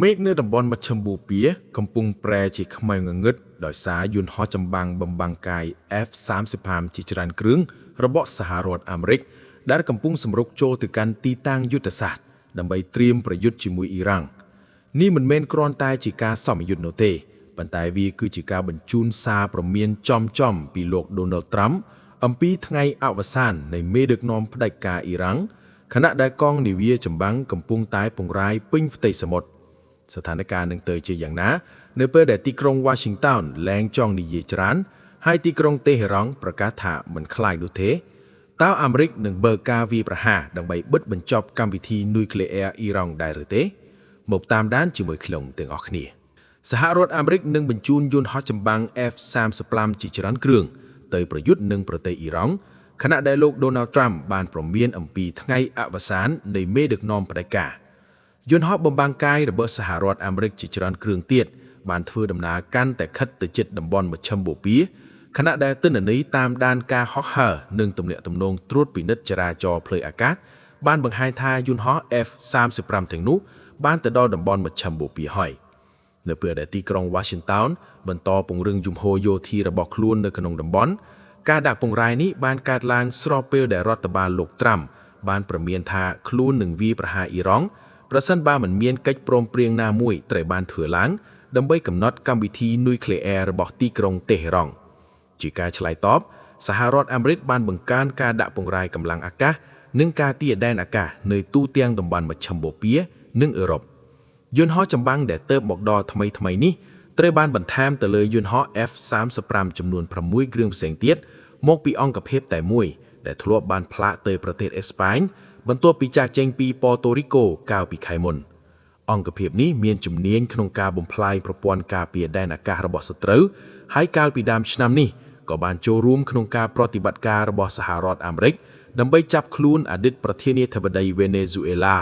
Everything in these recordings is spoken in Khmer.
មេឃនៅតំបន់មជ្ឈិមបូព៌ាកំពុងប្រែជាខ្មៅងងឹតដោយសារយន្តហោះចម្បាំងបំបាំងកាយ F-35 ជាច្រើនគ្រឿងរបស់សហរដ្ឋអាមេរិកដែលកំពុងសម្រុកចូលទៅកាន់ទីតាំងយុទ្ធសាស្ត្រដើម្បីត្រៀមប្រយុទ្ធជាមួយអ៊ីរ៉ង់នេះមិនមែនគ្រាន់តែជាការសមយុទ្ធនោះទេប៉ុន្តែវាគឺជាការបញ្ជូនសារព្រមានចំៗពីលោកដូណាល់ត្រាំអំពីថ្ងៃអវសាននៃមេដឹកនាំផ្ដាច់ការអ៊ីរ៉ង់ខណៈដែលកងនាវាចម្បាំងកំពុងតែពង្រាយពេញផ្ទៃសមុទ្រ ស្ថានភាពនឹងទៅជាយ៉ាងណា នៅពេលដែលទីក្រុង Washington លែងចង់និយាយច្រើនហើយទីក្រុងតេហេរ៉ង់ប្រកាសថាមិនខ្លាចនោះទេតើអាមេរិកនឹងបើកការវាយប្រហារដើម្បីបិទបញ្ចប់កម្មវិធីនុយក្លេអ៊ែរអ៊ីរ៉ង់ដែរឬទេមកតាមដានជាមួយខ្ញុំទាំងអស់គ្នាសហរដ្ឋអាមេរិកនឹងបញ្ជូនយន្តហោះចម្បាំង F-35 ជាច្រើនគ្រឿងទៅប្រយុទ្ធនឹងប្រទេសអ៊ីរ៉ង់ខណៈដែលលោក Donald Trump បានព្រមានអំពីថ្ងៃអវសាននៃមេដឹកនាំផ្ដាច់ការ យន្តហោះបំបាំងកាយរបស់សហរដ្ឋអាមេរិកជាច្រើនគ្រឿងទៀតបានធ្វើដំណើរកាន់តែខិតទៅជិតតំបន់មជ្ឈិមបូព៌ាខណៈដែលទិន្នន័យតាមដានការហោះហើរនិងទំនាក់ទំនងត្រួតពិនិត្យចរាចរណ៍ផ្លូវអាកាសបានបង្ហាញថាយន្តហោះ F-35 ទាំងនោះបានទៅដល់តំបន់មជ្ឈិមបូព៌ាហើយនៅពេលដែលទីក្រុង Washington បន្តពង្រឹងជំហរយោធារបស់ខ្លួននៅក្នុងតំបន់ការដាក់ពង្រាយនេះបានកើតឡើងស្របពេលដែលរដ្ឋបាលលោកត្រាំបានព្រមានថាខ្លួននឹងវាយប្រហារអ៊ីរ៉ង់ ប្រសិនបើមិនមានកិច្ចព្រមព្រៀងណាមួយត្រូវបានធ្វើឡើងដើម្បីកំណត់កម្មវិធីនុយក្លេអ៊ែររបស់ទីក្រុងតេហេរ៉ង់ជាការឆ្លើយតបសហរដ្ឋអាមេរិកបានបង្កើនការដាក់ពង្រាយកម្លាំងអាកាសនិងការទាដែនអាកាសនៅទូទាំងតំបន់មជ្ឈិមបូព៌ានិងអឺរ៉ុបយន្តហោះចម្បាំងដែលទៅមកដល់ថ្មីថ្មីនេះត្រូវបានបន្ថែមទៅលើយន្តហោះ F-35 ចំនួន6គ្រឿងផ្សេងទៀតមកពីអង្គភាពតែមួយដែលធ្លាប់បានផ្លាកទៅប្រទេសអេស្ប៉ាញបន្ទាប់ពីចាកចេញពីប៉ូតូរីកូកាលពីខែមុនអង្គភាពនេះមានជំនាញក្នុងការបំផ្លាញប្រព័ន្ធការពារដែនអាកាសរបស់សត្រូវហើយកាលពីដើមឆ្នាំនេះក៏បានចូលរួមក្នុងការប្រតិបត្តិការរបស់សហរដ្ឋអាមេរិកដើម្បីចាប់ខ្លួនអតីតប្រធានាធិបតីវេណេស៊ុយអេឡា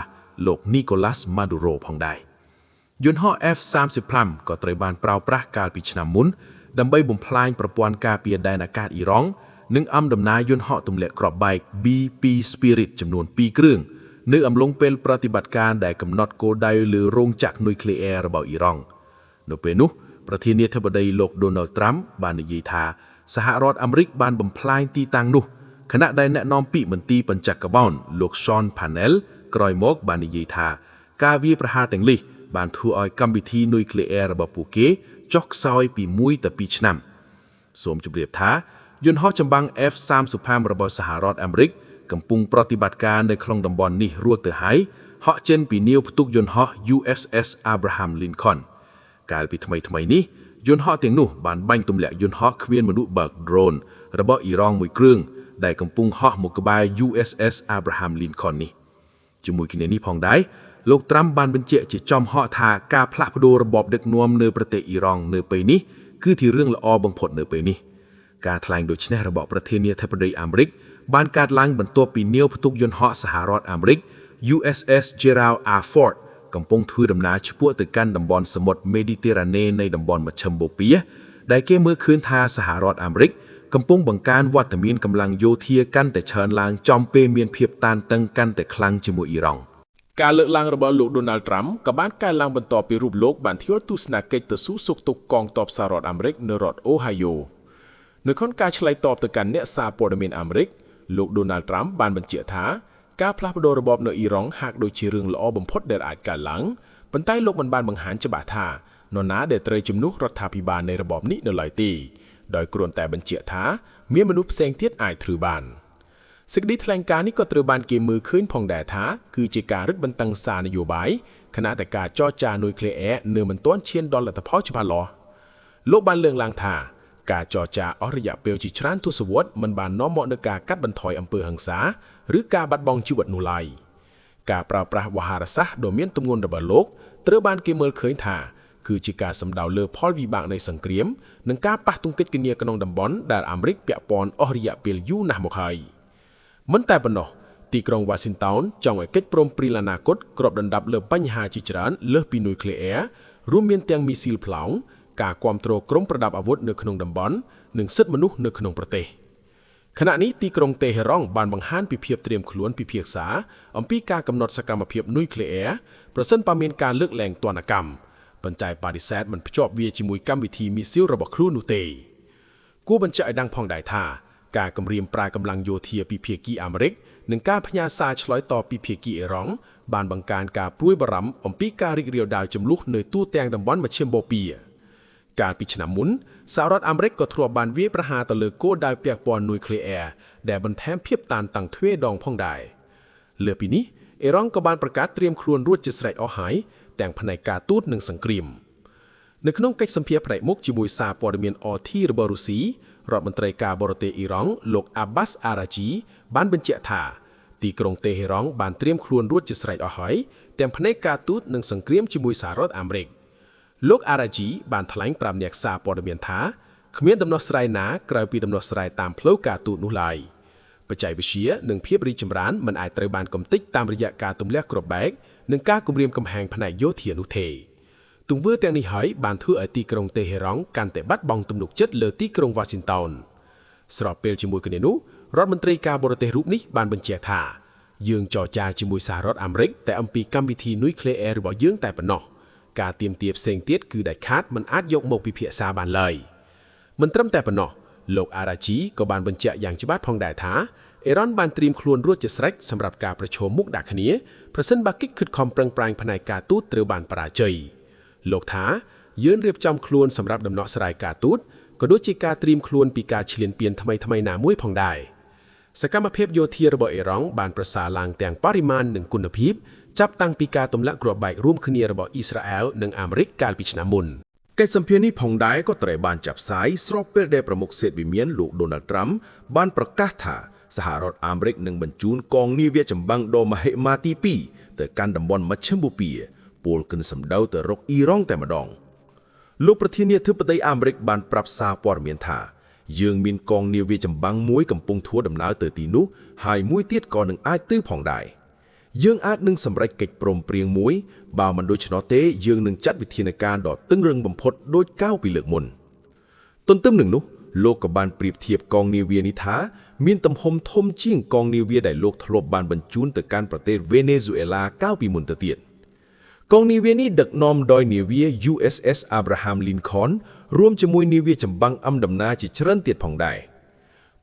លោកនីកូឡាស់ម៉ាឌូរ៉ូផងដែរយន្តហោះ F-35 ក៏ត្រូវបានប្រើប្រាស់កាលពីឆ្នាំមុនដើម្បីបំផ្លាញប្រព័ន្ធការពារដែនអាកាសអ៊ីរ៉ង់និងអំដំណើរយន្តហោះទម្លាក់គ្រាប់បែក B-2 Spirit ចំនួន2គ្រឿងនៅអំឡុងពេលប្រតិបត្តិការដែលកំណត់គោលដៅលើរោងចក្រនុយក្លេអ៊ែររបស់អ៊ីរ៉ង់នៅពេលនោះប្រធានាធិបតីលោក Donald Trump បាននិយាយថាសហរដ្ឋអាមេរិកបានបំផ្លាញទីតាំងនោះខណៈដែលអ្នកនាំពាក្យមន្ទីរបញ្ចកបោនលោក Sean Parnell ក្រោយមកបាននិយាយថាការវាយប្រហារទាំងនេះបានធ្វើឲ្យកម្មវិធីនុយក្លេអ៊ែររបស់ពួកគេចុះខ្សោយពី1ទៅ2ឆ្នាំសូមជម្រាបថាយន្តហោះចម្បាំង F-35 របស់សហរដ្ឋអាមេរិកកំពុងប្រតិបត្តិការនៅក្នុងតំបន់នេះរួចទៅហើយហក់ចេញពីនាវផ្ទុកយន្តហោះ USS Abraham Lincoln កាលពីថ្មីថ្មីនេះយន្តហោះទាំងនោះបានបាញ់ទម្លាក់យន្តហោះគ្មានមនុស្សបើក drone របស់អ៊ីរ៉ង់មួយគ្រឿងដែលកំពុងហោះមកក្បែរ USS Abraham Lincoln នេះជាមួយគ្នានេះផងដែរលោកត្រាំបានបញ្ជាក់ជាចំហថាការផ្លាស់ប្ដូររបបដឹកនាំនៅប្រទេសអ៊ីរ៉ង់នៅពេលនេះគឺជារឿងល្អបំផុតនៅពេលនេះការថ្លែងដូចនេះរបស់ប្រធានាធិបតីអាមេរិកបានកើតឡើងបន្ទាប់ពីនាវផ្ទុកយន្តហោះសហរដ្ឋអាមេរិក USS Gerald R. Ford កំពុងធ្វើដំណើរឆ្ពោះទៅកាន់តំបន់សមុទ្រមេឌីទែរ៉ាណេនៃតំបន់មជ្ឈិមបូព៌ាដែលគេមើលឃើញថាសហរដ្ឋអាមេរិកកំពុងបង្កើនវត្តមានកម្លាំងយោធាកាន់តែច្រើនឡើងចំពេលមានភាពតានតឹងកាន់តែខ្លាំងជាមួយអ៊ីរ៉ង់ ការលើកឡើងរបស់លោកដូណាល់ត្រាំក៏បានកើនឡើងបន្ទាប់ពីរូបលោកបានធ្វើទស្សនកិច្ចទៅសួរសុខទុក្ខកងទ័ពសហរដ្ឋអាមេរិកនៅរដ្ឋអូហាយ៉ូនៅក្នុងការឆ្លើយតបទៅកាន់អ្នកសារព័ត៌មានអាមេរិកលោកដូណាល់ត្រាំបានបញ្ជាក់ថាការផ្លាស់ប្ដូររបបនៅអ៊ីរ៉ង់ហាក់ដូចជារឿងល្អបំផុតដែលអាចកើតឡើងប៉ុន្តែលោកមិនបានបង្ហាញច្បាស់ថានរណាដែលត្រូវជំនួសរដ្ឋាភិបាលនៃរបបនេះនៅឡើយទេដោយគ្រាន់តែបញ្ជាក់ថាមានមនុស្សផ្សេងទៀតអាចធ្វើបានសេចក្តីថ្លែងការណ៍នេះក៏ត្រូវបានគេមើលឃើញផងដែរថាគឺជាការរឹតបន្តឹងសារនយោបាយខណៈតែការចរចានុយក្លេអ៊ែរនៅមិនទាន់ឈានដល់លទ្ធផលច្បាស់លាស់លោកបានលើកឡើងថាការចរចាអស់រយៈពេលជាច្រើនទសវត្សរ៍មិនបាននាំមកនូវការកាត់បន្ថយអំពើហិង្សាឬការបាត់បង់ជីវិតនោះឡើយការប្រើប្រាស់វោហារសាស្ត្រដ៏មានទម្ងន់របស់លោកត្រូវបានគេមើលឃើញថាគឺជាការសម្ដៅលើផលវិបាកនៃសង្គ្រាមនិងការប៉ះទង្គិចគ្នាក្នុងតំបន់ដែលអាមេរិកពាក់ព័ន្ធអស់រយៈពេលយូរណាស់មកហើយមិនតែប៉ុណ្ណោះទីក្រុងវ៉ាស៊ីនតោនចង់ឲ្យកិច្ចព្រមព្រៀងអនាគតគ្របដណ្ដប់លើបញ្ហាជាច្រើនលើសពីនុយក្លេអ៊ែររួមមានទាំងមីស៊ីលផ្លោងការគ្រប់គ្រងក្រុមប្រដាប់អាវុធនៅក្នុងតំបន់និងសិទ្ធិមនុស្សនៅក្នុងប្រទេស។ ខណៈនេះទីក្រុងតេហេរ៉ង់បានបង្ហាញពីភាពត្រៀមខ្លួនពិភាក្សាអំពីការកំណត់សកម្មភាពនុយក្លេអ៊ែរប្រសិនបើមានការលើកលែងទណ្ឌកម្មប៉ុន្តែបដិសេធមិនភ្ជាប់វាជាមួយកម្មវិធីមីស៊ីលរបស់ខ្លួននោះទេ គួរបញ្ជាក់ឲ្យដឹងផងដែរថាការគម្រាមប្រើកម្លាំងយោធាពីភាគីអាមេរិកនិងការផ្ញើសារឆ្លើយតបពីភាគីអ៊ីរ៉ង់បានបង្កើនការព្រួយបារម្ភអំពីការរីករាលដាលជម្លោះនៅទូទាំងតំបន់មជ្ឈិមបូព៌ាកាលពីឆ្នាំមុនសហរដ្ឋអាមេរិកក៏ធ្លាប់បានវាយប្រហារទៅលើគោលដៅពាក់ព័ន្ធនុយក្លេអ៊ែរដែលបន្ថែមភាពតានតឹងទ្វេដងផងដែរលើពីនេះអ៊ីរ៉ង់ក៏បានប្រកាសត្រៀមខ្លួនរួចជាស្រេចអស់ហើយទាំងផ្នែកការទូតនិងសង្គ្រាម នៅក្នុងកិច្ចសម្ភាសន៍ផ្នែកមុខជាមួយសារព័ត៌មាន RT របស់រុស្ស៊ីរដ្ឋមន្ត្រីការបរទេសអ៊ីរ៉ង់លោកអាបាសអារ៉ាជីបានបញ្ជាក់ថាទីក្រុងតេហេរ៉ង់បានត្រៀមខ្លួនរួចជាស្រេចអស់ហើយទាំងផ្នែកការទូតនិងសង្គ្រាមជាមួយសហរដ្ឋអាមេរិកលោកអារ៉ាជីបានថ្លែងប្រាប់អ្នកសារព័ត៌មានថាគ្មានដំណោះស្រាយណាក្រៅពីដំណោះស្រាយតាមផ្លូវការទូតនោះឡើយបច្ចេកវិទ្យានិងភាពរីកចម្រើនមិនអាចត្រូវបានកំទេចតាមរយៈការទម្លាក់គ្រាប់បែកនិងការគំរាមកំហែងផ្នែកយោធានោះទេ ទង្វើទាំងនេះហើយបានធ្វើឲ្យទីក្រុងតេហេរ៉ង់កាន់តែបាត់បង់ទំនុកចិត្តលើទីក្រុងវ៉ាស៊ីនតោនស្របពេលជាមួយគ្នានោះរដ្ឋមន្ត្រីការបរទេសរូបនេះបានបញ្ជាក់ថាយើងចរចាជាមួយសហរដ្ឋអាមេរិកតែអំពីកម្មវិធីនុយក្លេអ៊ែររបស់យើងតែប៉ុណ្ណោះការទាមទារផ្សេងទៀតគឺដាច់ខាតមិនអាចយកមកពិភាក្សាបានឡើយមិនត្រឹមតែប៉ុណ្ណោះលោកអារ៉ាជីក៏បានបញ្ជាក់យ៉ាងច្បាស់ផងដែរថាអ៊ីរ៉ង់បានត្រៀមខ្លួនរួចជាស្រេចសម្រាប់ការប្រឈមមុខដាក់គ្នាប្រសិនបើកិច្ចខិតខំប្រឹងប្រែងផ្នែកការទូតត្រូវបានបរាជ័យ លោកថាយើងរៀបចំខ្លួនសម្រាប់ដំណោះស្រាយការទូតក៏ដូចជាការត្រៀមខ្លួនពីការឈ្លានពានថ្មីៗណាមួយផងដែរសកម្មភាពយោធារបស់អ៊ីរ៉ង់បានប្រសើរឡើងទាំងបរិមាណនិងគុណភាពចាប់តាំងពីការទម្លាក់គ្រាប់បែករួមគ្នារបស់អ៊ីស្រាអែលនិងអាមេរិកកាលពីឆ្នាំមុន កិច្ចសម្ភាសន៍នេះផងដែរក៏ត្រូវបានចាប់ផ្សាយស្របពេលដែលប្រមុខសេដ្ឋវិមានលោកដូណាល់ត្រាំបានប្រកាសថាសហរដ្ឋអាមេរិកនឹងបញ្ជូនកងនាវាចម្បាំងដ៏មហិមាទី2ទៅកាន់តំបន់មជ្ឈិមបូព៌ាពលគិនសម្ដៅទៅរកអ៊ីរ៉ង់តែម្ដងលោកប្រធានាធិបតីអាមេរិកបានប្រាប់សារព័ត៌មានថាយើងមានកងនាវាចម្បាំងមួយកំពុងធ្វើដំណើរទៅទីនោះហើយមួយទៀតក៏នឹងអាចទៅផងដែរយើងអាចនឹងសម្រេចកិច្ចព្រមព្រៀងមួយបើមិនដូច្នោះទេយើងនឹងចាត់វិធានការដ៏តឹងរឹងបំផុតដូចកាលពីលើកមុនទន្ទឹមនឹងនោះលោកក៏បានប្រៀបធៀបកងនាវានេះថាមានទំហំធំជាងកងនាវាដែលលោកធ្លាប់បានបញ្ជូនទៅកាន់ប្រទេសវេណេស៊ុយអេឡាកាលពីមុនទៅទៀតកងនាវានេះដឹកនាំដោយនាវា USS Abraham Lincoln រួមជាមួយនាវាចម្បាំងអំដំណាជាច្រើនទៀតផងដែរ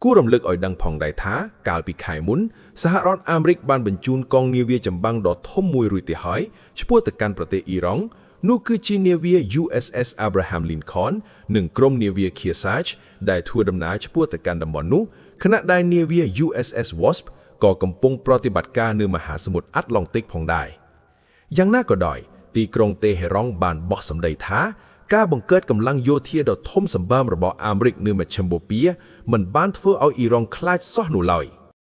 គួររំលឹកឲ្យដឹងផងដែរថាកាលពីខែមុនសហរដ្ឋអាមេរិកបានបញ្ជូនកងនាវាចម្បាំងដ៏ធំមួយរួចទៅហើយឆ្ពោះទៅកាន់ប្រទេសអ៊ីរ៉ង់នោះគឺជានាវា USS Abraham Lincoln និងក្រុមនាវា Kearsarge ដែលធ្វើដំណើរឆ្ពោះទៅកាន់តំបន់នោះខណៈដែលនាវា USS Wasp ក៏កំពុងប្រតិបត្តិការនៅមហាសមុទ្រអាត្លង់តិកផងដែរយ៉ាងណាក៏ដោយទីក្រុងតេហេរ៉ង់បានបោះសម្ដីថាការបង្កើតកម្លាំងយោធាដ៏ធំសម្បើមរបស់អាមេរិកនៅមជ្ឈិមបូព៌ាមិនបានធ្វើឲ្យអ៊ីរ៉ង់ខ្លាចសោះនោះឡើយ។